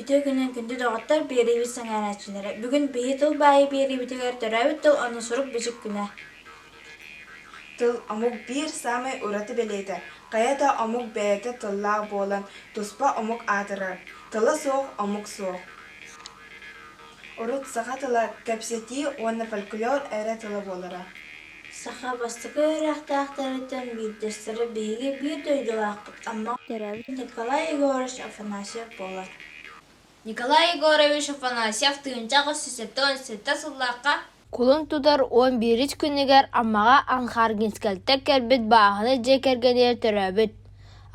Үтүө күнүнэн күндү доҕоттор, биэриибит сэҥээрээччилэрэ! Бүгүн биһи тыл баайы биэриибитигэр төрөөбүт тыл уонна сурук-бичик күнэ. Тыл омук биир саамай ураты бэлиэтэ, хайа да омук бэйэтэ тыллаах буолан туспа омук аатырар, тыла суох омук суох. Урут саха тыла кэпсэтии уонна фольклор эрэ тыла буолара. Саха бастакы үөрэхтээхтэриттэн биирдэстэрэ биһиги биир дойдулаахпыт Амма төрөөбүт Николай Егорович Афанасьев буолар. Николай Егорович Афанасьев 1877 сыллаахха Кулун тутар 11 күнүгэр Аммаҕа Архангельскайтан кэлбит бааһынай дьиэ кэргэнигэр төрөөбүт.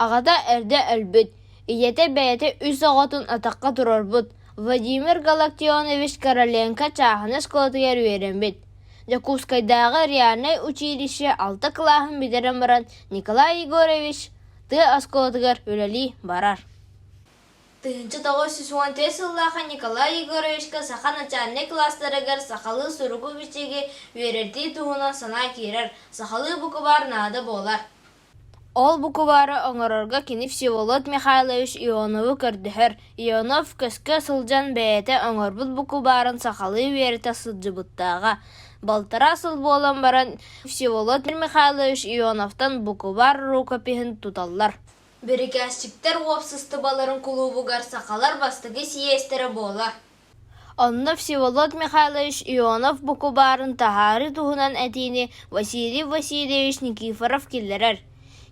Аҕата эрдэ өлбүт, ийэтэ бэйэтэ үс оҕотун атахха туруорбут. Владимир Галактионович Короленко чааһынай оскуолатыгар үөрэммит. Дьокуускайдааҕы реальнай училище алта кылааһын бүтэрэн баран Николай Егорович тыа оскуолатыгар үлэлии барар. 1914 сыллаахха Николай Егоровичка саха начальнай кылаастарыгар сахалыы суругу-бичиги үөрэтии туһунан санаа киирэр, сахалыы букубаар наада буолар. Ол букубаары оҥорорго кини Всеволод Михайлович Ионову көрдөһөр. Ионов көскө сылдьан бэйэтэ оҥорбут букубаарын сахалыы үөрэтэ сылдьыбыттааҕа. Балтараа сыл буолан баран Всеволод Михайлович Ионовтан букубаар рукопиһын туталлар. Бирикээсчиктэр уопсастыбаларын кулуубугар сахалар бастакы сийиэстэрэ буолар. Онно Всеволод Михайлович Ионов букубаарын таһаарыы туһунан этиини Василий Васильевич Никифоров киллэрэр.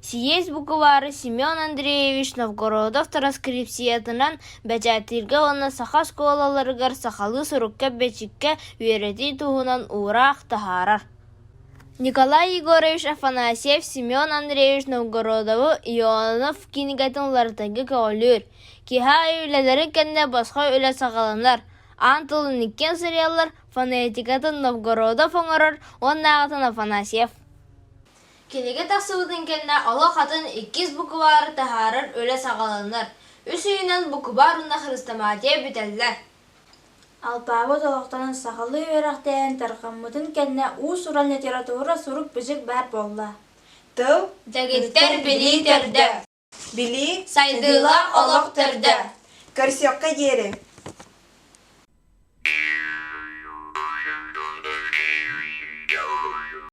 Сийиэс букубаары Семен Андреевич Новгородов транскрипциятынан бэчээттииргэ уонна саха оскуолаларыгар сахалыы сурукка-бичиккэ үөрэтии туһунан уураах таһаарар. Николай Егорович Афанасьев Семен Андреевич Новгородову Ионов кинигэтин уларытарга көҕүлүүр. Киэһэ аайы үлэлэрин кэннэ босхо үлэ саҕаланар, аан тылын иккиэн суруйаллар, фонетикатын Новгородов оҥорор уонна аҕатын Афанасьев. Кинигэ тахсыбытын кэннэ олох атын иккис букубаары таһаарар үлэ саҕаланар. Үс ыйынан букубаар уонна хрестоматия бүтэллэр. Алпаабыт олохтонон сахалыы үөрэхтээһин тарҕаммытын кэннэ уус-уран литература сурук-бичик баар буолла. Тыл Дэгиттэр билии төрдө. Билии Сайдыылаах олох төрдө. Көрсүөххэ диэри.